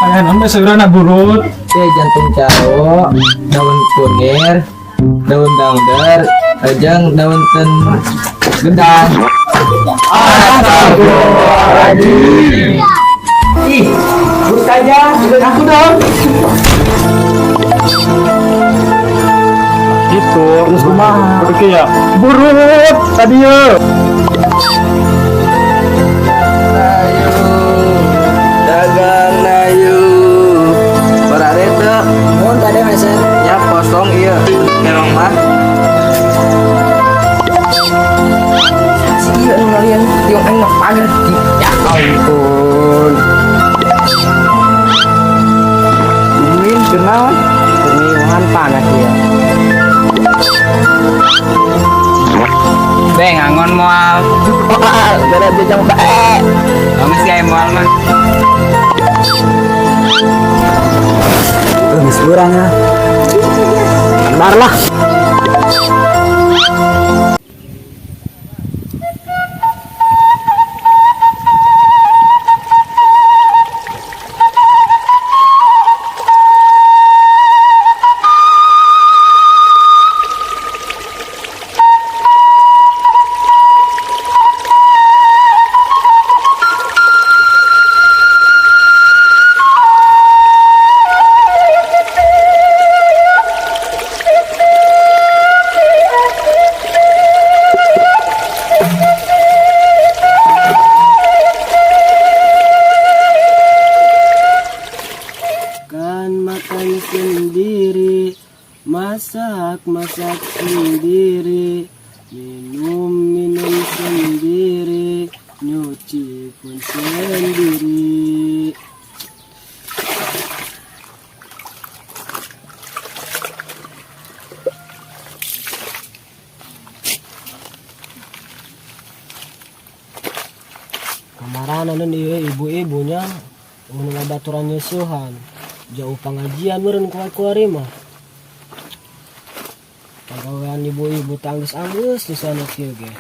Aya naon sayuran burut? Teh jantung caro, daun kunir, daun dangder, jeung daun ten gedang. Astagfirullahaladzim. Ih, burut aja, aku dong. Gitu. Terus kumaha? Oke ya. Burut tadi ya. Ayo, dagang nayu. Barare teu? Mun tadi meser nya kosong ieu. Kerong mah. Si ieu nu ngalian tiung aing mah pager. Ya ampun. Min kenaon? Kumihan panas ya. Be ngangon moal. Gara jajang bae. Kamu sih aya moal mah. Geus urang ya. Bar lah. Kan makan sendiri, masak masak sendiri, minum minum sendiri, nyuci pun sendiri. Kamarana nun ieu ibu-ibunya mun ngabaturan nyeusuhan jauh pengajian meureun kuari-kuari mah. Pagawean ibu-ibu teh anggeus-anggeus di sana kieu ge.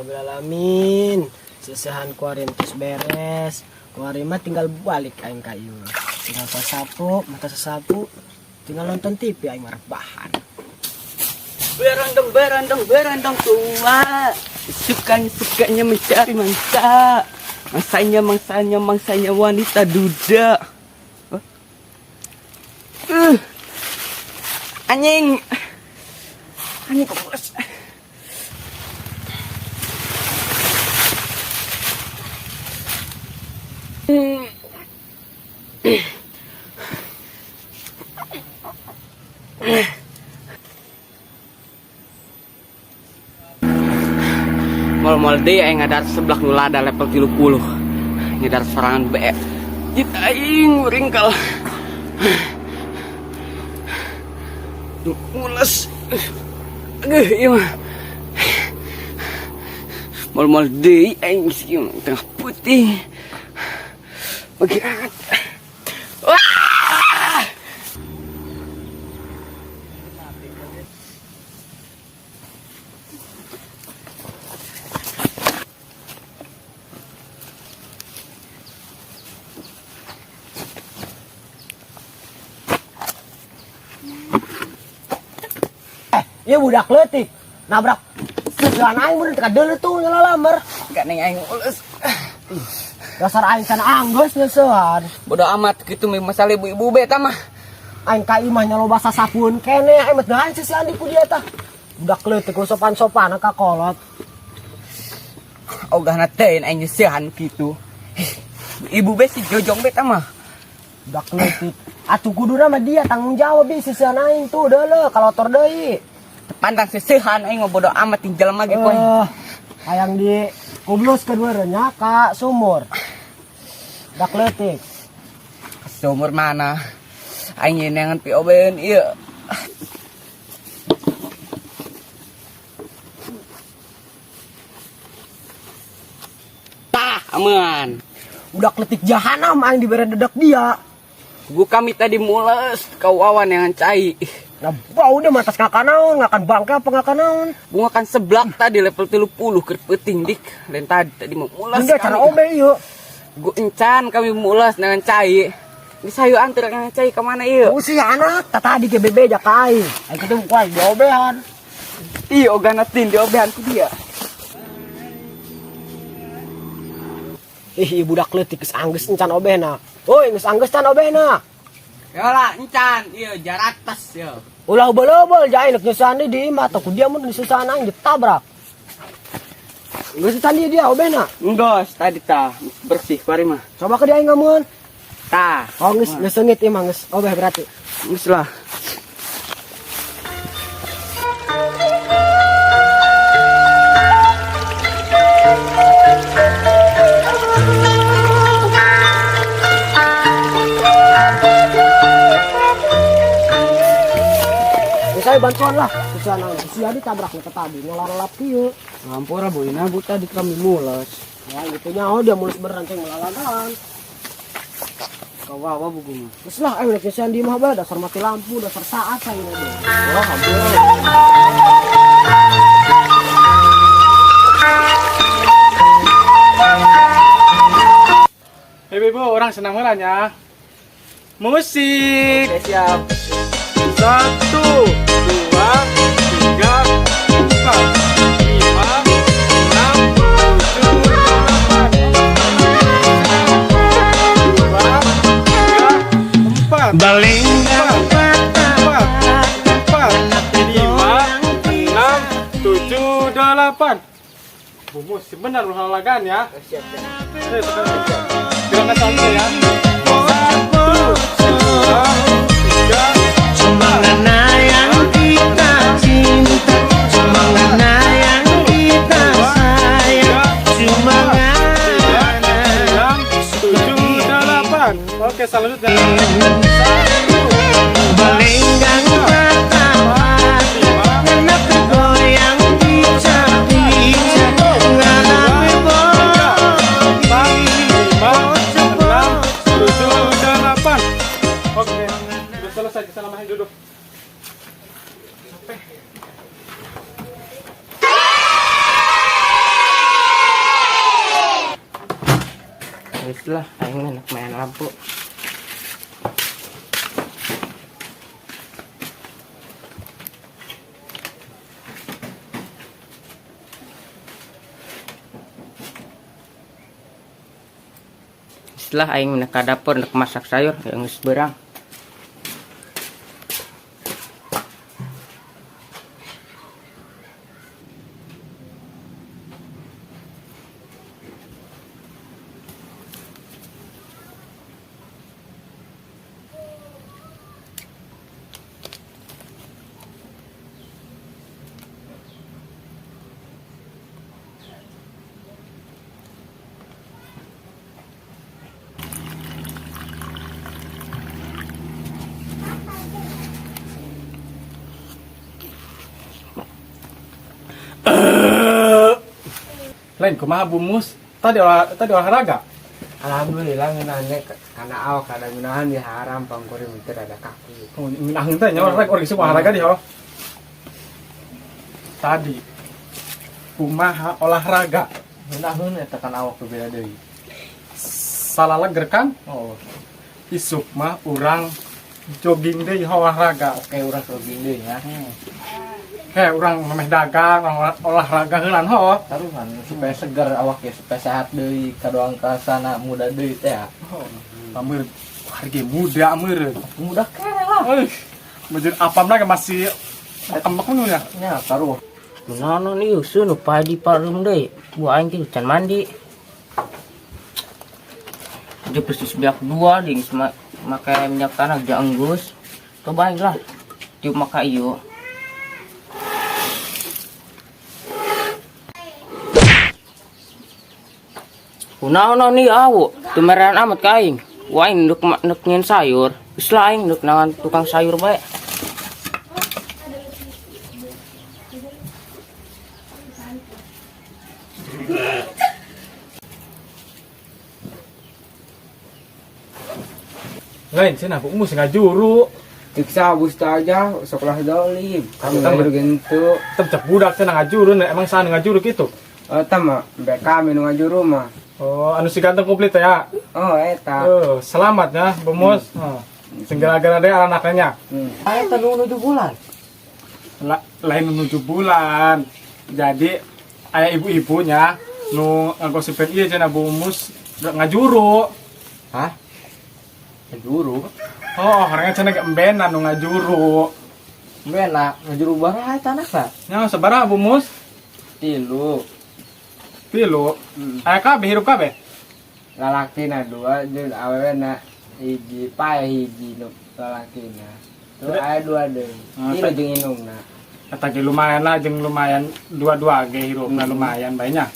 Alhamdulillah alamin. Seusehan kuari terus beres. Kuari mah tinggal balik aing ka ieu. Tinggal sasapu, mata sasapu, tinggal nonton TV aing mah rebahan. Berondong berondong berondong tua. Sukanya sukanya mencari mangsa. Mangsanya mangsanya mangsanya wanita duda. Anjing. Anjing kok bos. Mal-mal deh aing ngadar sebelah nu lada level 30. Nyadar sorangan be. Jit aing ringkal. Duh, mules. Aduh, ieu mah. Mal-mal deui aing sih tengah putih. Bagian. Wah! Ieu budak leutik nabrak seusehan aing mun teu kadeuleu tuh ngalalamar. Gak neng aing mules. Dasar aing can anggeus nyeusehan. Bodoh amat gitu masalah ibu-ibu be tah mah. Aing ka imah nya loba sasapueun keneh aing mah teu seusehan di ku dia tah. Budak leutik ku sopan-sopan ka kolot. Ogahna teh aing nyeusehan kitu. Ibu be si jojong be tah mah. Budak leutik. Atuh kuduna mah dia tanggung jawab bi seusehan aing tuh deuleu kalotor deui. Pantang seusehan aing mah bodoh amat ting jelema ge koe. Hayang di kubluskeun meureun nya ka sumur. Budak leutik. Sumur mana? Aing nyenengan POB-eun ieu. Aman. Udah kletik jahanam aing dibere dedak dia. Gua kami tadi mules kau wawan yang cai. Nah, bau dia matas ngakan naon, ngakan bangke apa ngakan naon. Bunga kan seblak tadi level 30 keur peuting dik. Lain tadi tadi mau mules. Enggak cara obe ieu. Gua encan kami mules dengan cai. Ini sayu antar dengan cai kemana ieu? Oh si anak, tak tadi ke bebe ja ka aing. Aing ketemu ku aing diobehan. Ih, oganatin diobehan ku dia. Ih, ieu budak leutik geus anggeus encan obehna. Oi, geus anggeus can obehna. Ya lah, encan, iya jaratas ya. Ulah ubel-ubel ja aing nyusahan di imah atau ku dia mun disusahan aing ditabrak. Geus encan dia dia obehna. Enggak, tadi tah bersih pari mah. Coba ke dia aing ngamun. Tah, Oh, geus geus seungit ieu mah geus obeh berarti. geus lah. Ya, saya bantuan lah. Susahan aing. Si Adi tabrak ke tadi ngelarelap kieu. Ngampura Bu Ina bu tadi kami mules. Ya gitu nya oh dia mulus beranceng melalagan. Kawawa buku mah. Terus lah, ayo udah di imah bae, dasar mati lampu, dasar saat saya ini. Wah, hampir. Ibu-ibu, orang senang ya. Musik. Oke, siap. 1, 2, 3, 4, 5, 6, 7, 8. 2, 3, 4. 4, 4, 5, 6, 7, 8. Bu musik benar olahragaan ya. Siap, siap. Gerakan santai ya. 1, 2, 3. Mana yang kita cinta, mana yang kita sayang, cuma 6, 7, 8. Oke, selanjutnya. Balenggang patah, enak goyang pica-pica, ngalami 4, 5, 6, 7, 8. Oke, sudah selesai. Kita lama duduk. Geus lah, aing mah enak main lampu. Setelah aing mah ka dapur nek masak sayur, ya geus beurang. Lain kumaha Bu Mus? Tadi tadi olahraga. Alhamdulillah ngeunahnya kana awak kada ngeunahan di haram pangkurim teu ada kaku. Oh, ngeunaheun teh nya olahraga orang semua olahraga di ho. Tadi kumaha olahraga? Ngeunaheun eta kan awak beda deui. Salah leger kan? Oh, Isuk mah urang jogging deui olahraga. oke urang jogging deui nya. Heh, urang memeh dagang olahraga heulan ho. Taruhan supaya segar awak ya, supaya sehat deui, kadoang ka sana muda deui teh ya. Ameur harga muda ameur. Muda kere lah. Euy, baju apam lagi masih tembak nu ya. Nya taruh. Kunaon ieu seuh nu pae di pareum deui. Bu aing teh can mandi. Dia persis biak dua ding make minyak tanah ja enggeus. Coba aing lah. Tiup maka ieu. Kunaon nih awu, tumeran amat ka aing. Wah aing nduk nyen sayur. Geus lah aing nduk nangan tukang sayur bae. Lain cenah Bu Mus ngajuru. Tiksa aja sekolah dolim. Kami Kita ngajuru gitu. Tetep budak cenah ngajuru, nah, emang sana ngajuru gitu. Oh, tama, kami nu ngajuru mah. Oh, anu si ganteng komplit ya. Oh, eta. Oh, selamat ya, Bu Mus. Oh. Sing gara-gara deh anaknya. Ayo nu nuju bulan. Lain menuju bulan. Jadi aya ibu-ibunya nu ngagosipin ieu cenah Bu Mus ngajuru. Hah? Ngajuru. Oh, orangnya cenah ge embenan nu ngajuru. Mbena ngajuru baraha eta anakna? Nya sabaraha Bu Mus? 3. 3. Aya kabeh hirup kabeh. Lalakina 2 jeung awewena 1, pae 1 nu lalakina. Tuh aya 2 deui. 3 jeung indungna. Eta ge lumayan lah, jeung lumayan dua-dua ge hirupna lumayan banyak.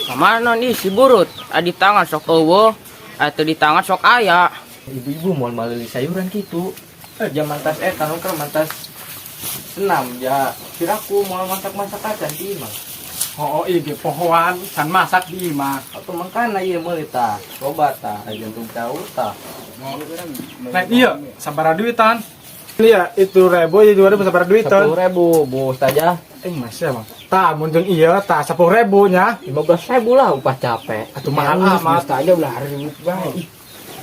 Kemana nih si burut? Adi tangan sok eueuh, atau di tangan sok aya. Ibu-ibu mau meuli sayuran gitu. Jam mantas eta nu keur mantas senam ya. Kiraku mau masak-masak acan di imah. Oh, iya ge pohoan can masak di imah. Atau mangkana ieu meuli tah. Loba tah, jantung cau tah. Nah, iya, sabaraha duitan? Iya, itu ribu, iya 2.000 sabaraha duitan? 10.000, Bu Ustazah. Masih emang. Tah, mun jeung iya, tah 10.000 nya. 15.000 lah upah capek. Atuh mahal amat. Aja ulah ribut bae.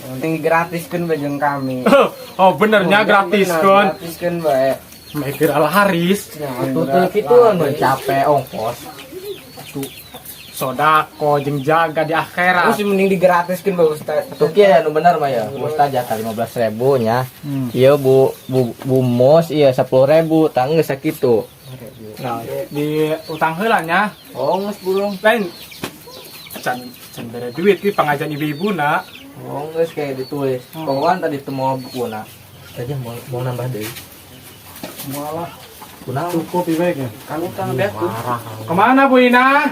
Penting gratiskeun bae jeung kami. Oh, benernya gratiskeun. Gratiskeun bae. Mikir ala haris. Atuh teu kitu anu capek ongkos. Sodako jeung jaga di akhirat. Terus mending digratiskeun bae Ustaz. Atuh kieu anu bener mah ya. Bu Ustazah tah 15.000 nya. Ieu Bu Bu Bu Mos ieu 10.000 tah geus sakitu. Nah, di utang heula nya. Oh, geus burung. Lain can can bere duit ki pangajian ibu-ibuna. Oh, geus kayak ditulis. Pokoknya tadi teu mau bukuna. Tadi mau nambah deui. Malah Kunaon? cukup ieu ge. Kan utang beak tuh. Kemana Bu Ina?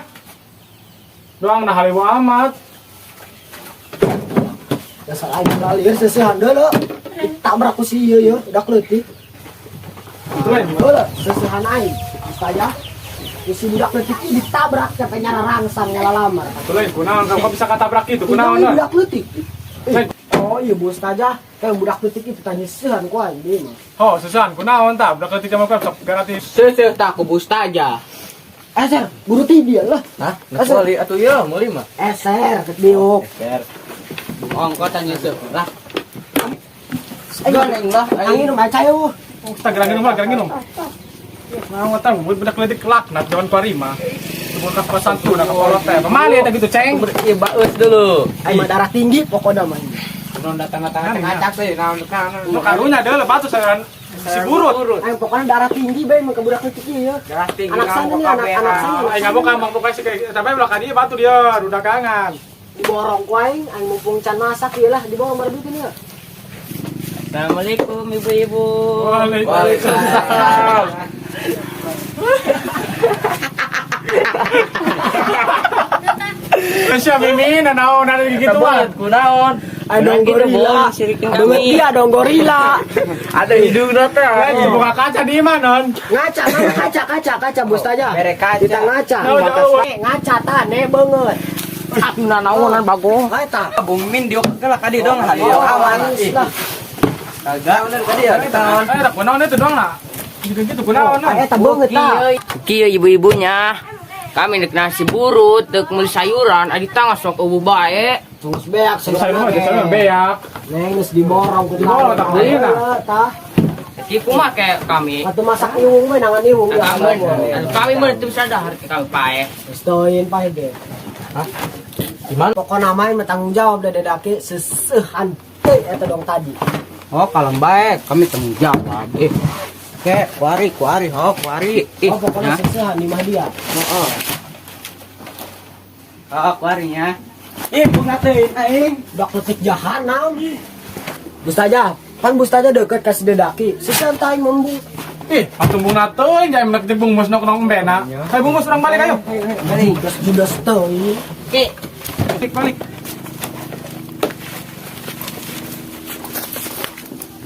Doang nah halewu amat. Dasar aing kali ya seusehan deuleu. Ditabrak ku si ieu ya, udah leutik. Itu lain. Heula, seusehan aing. Ustazah. Si budak leutik ini ditabrak sampai nyara rangsang nyala lamar. Itu lain kunaon kok bisa katabrak gitu kunaon? Ini budak leutik. Oh iya Bu Ustazah, kayak budak leutik itu tanya seusehan ku aing deui mah. Oh, susahan kunaon tah budak leutik mah sok gratis. Seuseuh tah ku Bu Ustazah. Eser, buru ti dia lah. Hah? Nah, meuli atuh ieu meuli mah. Eser, rek diuk. Eser. Ongkos tanya seueuh lah. Aing lah, Angin mah cayo. Oh, kita gerang minum lah, gerang minum. Nah, tah budak leutik kelaknat jaman kuari mah. Bukan kosan tuh, nah kepala teh. Pemali eta gitu, ceng. Ieu baeus dulu. Aing mah darah tinggi pokoknya mah. Naon datang-datang ngacak teh naon naon. Nu karunya deuleu batu sayuran si burut. Aing pokoknya darah tinggi bae mah ke budak leutik ieu ya. Darah tinggi Anak sana nih, anak sana. Aing ngabok ambang pokoknya sih kayak sampai belakang dia batu dia rudagangan. Diborong ku aing, aing mumpung can masak ieu lah dibawa mardukeun ieu. Assalamualaikum ibu-ibu. Waalaikumsalam. Siapa ini? Naon ada gituan. Kunaon? Ada Gitu, gorila. bohong, sirikin Ada kami. ngerti ada gorila. Ada hidungna teh. Lain buka kaca di mana, Non? Ngaca, mana kaca, kaca, kaca bos aja. Mere kaca. Kita ngaca. Jauh, jauh. Ngaca tane banget. Atuh nanaonan bagong. Eta. Bumin diok lah kadi dong Oh, hali awan. halus lah. Kagak bener kadi ya. Eh, kunaon itu dong lah. Gitu-gitu kunaon, Non. Eta banget ta. Kieu ibu-ibunya. Kami nek nasi burut, dek meuli sayuran, adi tangan sok eueuh bae. Terus beak Sayur mah sayur beak. Neng geus diborong ku Diborong, tak beli, nah. Tah. Kieu kumaha kayak kami. Atuh masak iwung we nangan iwung ya. Kami mah teu bisa dahar kami pae. Geus teuing pae ge. Hah? Gimana? Pokokna mah aing mah tanggung jawab da dedake seseuhan teu eta dong tadi. Oh, kalem bae, kami tanggung jawab. Oke, kuari, kuari, oh, kuari. Ih, Oh pokoknya nah. seseuhan di mah dia. Heeh. Oh, kuarinya. Ih, bunga teuing aing. Budak leutik jahanam. Bustaja, pan bustaja deket ka si dedaki. Seseuhan tah aing membung. Ih, atuh bunga teuing jam nek jeung bungmus nok nong bena. Ayo bungmus urang balik ayo. Judas judas teuing. Ki, Balik balik.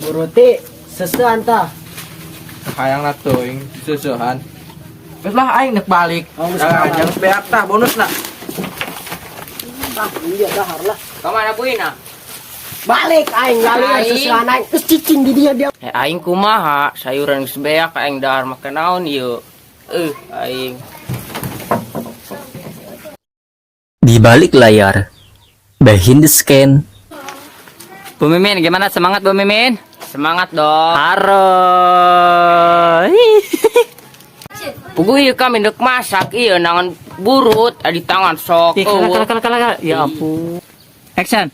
Buruti seseuhan tah. Hayang teuing seusehan. Geus lah aing nek balik. Oh, geus Ah, balik. jangan beak tah bonus nak. Ah, iya dahar lah. Kamana Bu Ina? Balik aing lalu Aing. sesuai aing terus cicing di dia dia. Eh aing kumaha, sayuran geus beak aing dahar make naon ieu. Eh aing. Di balik layar, behind the scan, Bu Mimin, gimana semangat Bu Mimin? Semangat dong. Haro. Puguh ieu kami ndek masak ieu nangan burut di tangan sok. Ih, kalah, eueuh. kalah, kalah, kalah, kalah. Ya ampun. Action.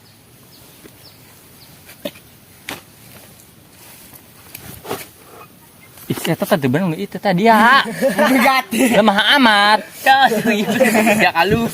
Ih, eta tadi bener itu tadi ya. Lemah amat. Ya kalur.